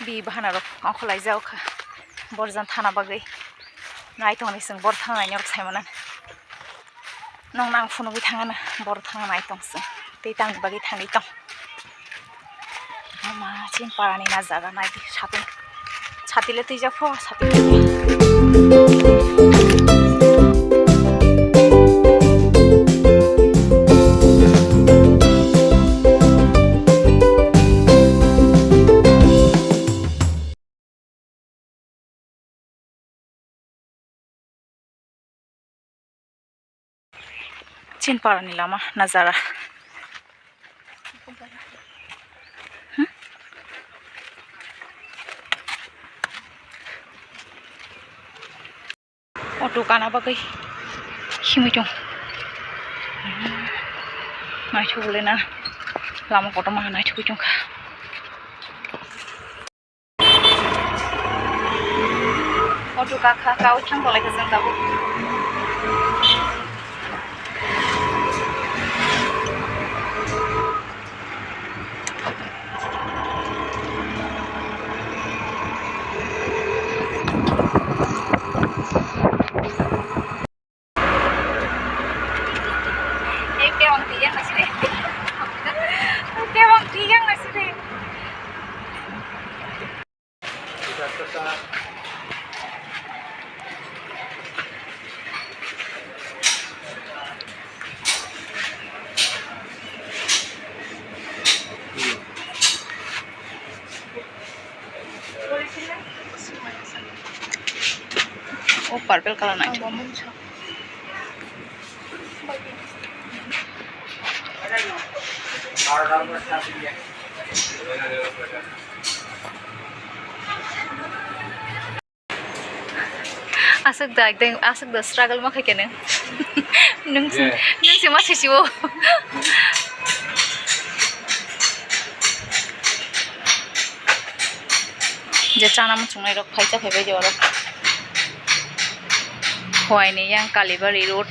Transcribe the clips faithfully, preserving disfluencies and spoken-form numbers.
Bi bahana rok ongkhorlaijak kha. Borjan thana bagwi nai tongni chwng bor thana nai norok saimano. Nong nang phunugwi thangana bor thana nai tong chwng. Tei tangni bagwi thangwi tong. Ama chin parani na jaga nai di satung. Satile twijak pho satung. Chinparani lama najara. Hmm? Auto kana bagwi himwi tong. Naithok le na lama kotorma naithokwi tongkha. Auto kakha, kau thang tonglaikha chwng tabuk. Kebang tiyang nasi de. Kebang tiyang nasi de. O purple colour nai. Aswk da, ekdom aswk da struggle ma khaikhe nwng. Nwng se, yeah, nwng se ma sisiwo. Je chana muchungnai rok phaicha phaibai je oro. Khowai ni yang Kalibari road.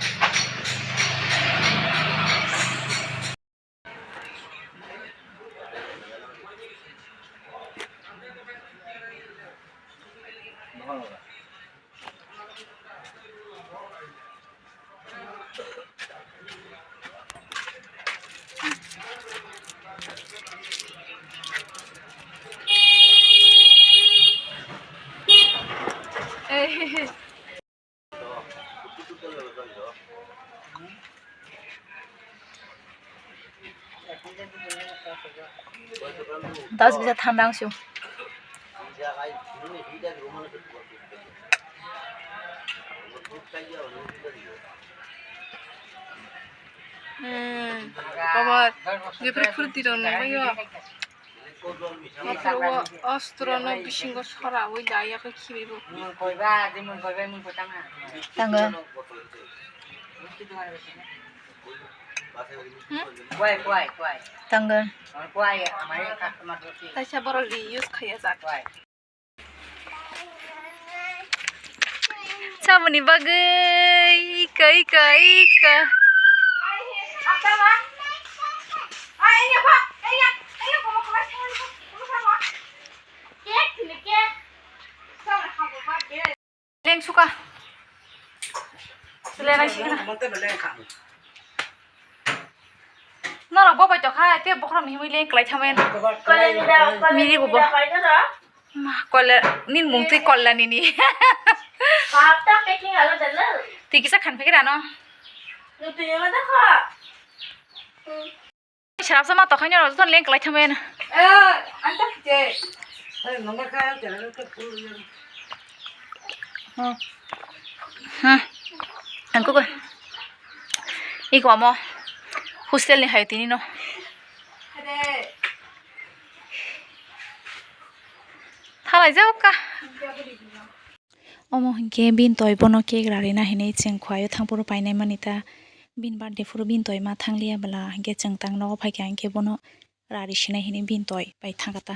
Das bisa thandang sih. Hmm. Baba, jepre furti rok nungbaio. Mokoro o ostro no bisingo sora oi da yakhe khibibo. Tango. Hmm? Tango. Taisa borok reuse khaiya jak. Saboni bagwi ika, ika, ika. Leng suka. Leng suka. Norok bo bai tokha, te bokhorok ni himui leng kwlai thamen. Miri bo bo. Ma, kolla, nini mung twi kolla nini. Twi kisa khan phikir ano. Sarap sama tokhai nyo rojak leng kwlai thamen. Hmm. Angko ko. Iko amo hostel ni hai tini no. Thalai jao ka. Omo hinkhe bini toi bono cake rarina hinwi chwng khuaio thangphuru painai mani ta. Bini birthday phuru bini toi ma thangliya bwla hinkhe chwng tang nogo phaikha hinkhe bono rari sinai hinwi bini toi pai thangkha ta.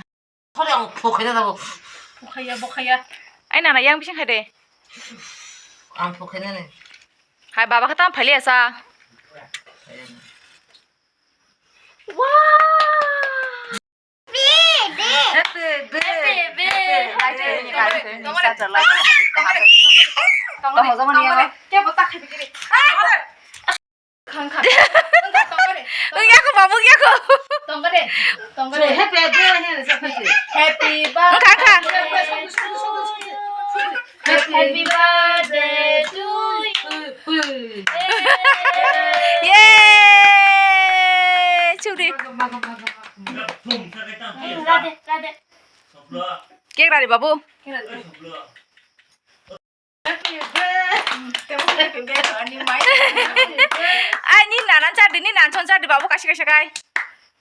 Hore ang phukhai na bo. Phukhaiya, phukhaiya. Ai nana yang bising khai de. Ang phukhai na ne. Hai baba kha tam phailiya sa. Wow! Happy birthday. Happy birthday. Tongmani. Tongmani. Kebo ta khabi kiri. Khang khang. Tongmani. Wngya kho babu, wngya kho. Tongmani. Tongmani. Happy birthday, happy birthday. Happy birthday. Wngkha, wngkha. Happy birthday to you. Yay! Chukri. Rade, rade. Cake rari babu. Ai, ni nanan chardi, ni nanchon chardi babu, kasi kasi kai.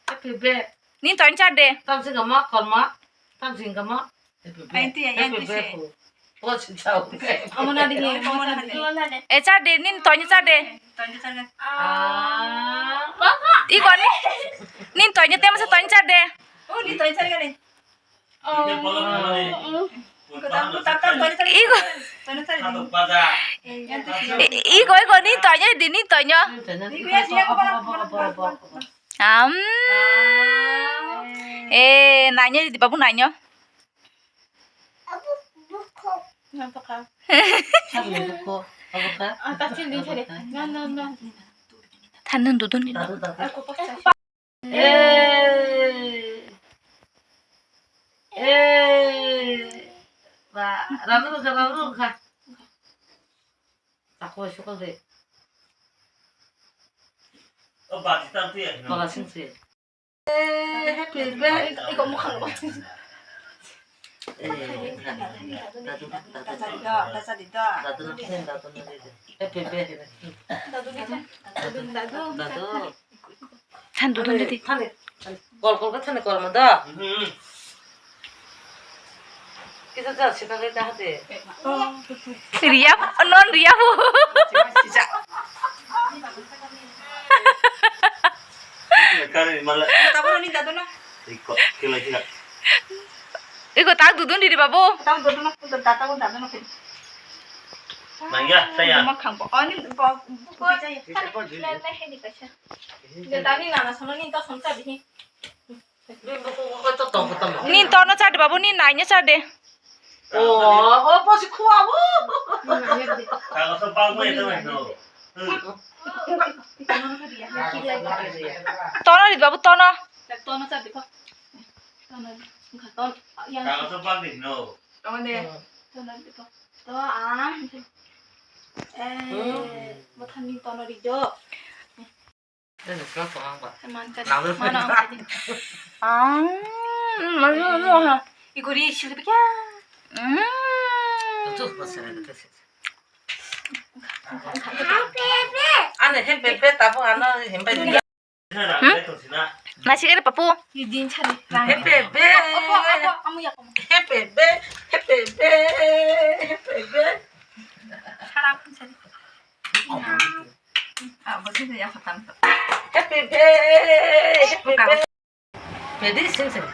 Happy birthday. Ni toin chardi. Tamsing kama, kolma. Tamsing kama. Happy birthday. Auntie, auntie se. Happy birthday. Omo na digi, omo na digi. E chardi, ni toin chardi. Ah. Iko ni. Ni toin tem se toin chardi. Oh, ni toin chardi ni. Igo. I-, igo, igo, ni toinyo, di, ni toinyo. Am. Eh, nainyo, di, babu, nainyo. Than dun, dun, dun, dun. Eh. Eh. Ba, ranu rukha, ranu rukha. Takoi sukal de. O ba, di tam tu ya. Tola sing se. Eh, happy birthday. Iko mukha lo. Eh, dadu, dadu. Dadu na, dadu na. Happy birthday. Dadu ni, dadu, dadu. Than dudun didi. Thani. Kol kol ka thani kol ma da. Mhm. Kita ja sita ka hate. Riya, non riya bo. Kare mala. Tabur ni dadu na. Iko, kila kila. Iko tak dudun didi babu. Tak dudun na, tak dudun na. Nangya, saya. Makhang bo. Ani bo, bo, bo. Ni tono chade babu, ni naino chade. Tono ri babu, tono. Tono ri babu. To ang. Eh, bothani tono ri jo. Ang, mano, mano, ha. Igori silbikya. Mm. Ane hem pepe tabo ano hem pai. Hmm? Nasi kere papu. Idin chari. Hem pepe. Opo, opo, amu ya. Hem pepe, hem pepe, hem pepe. Sarap chari. Happy birthday, happy birthday. Pedi sing sing.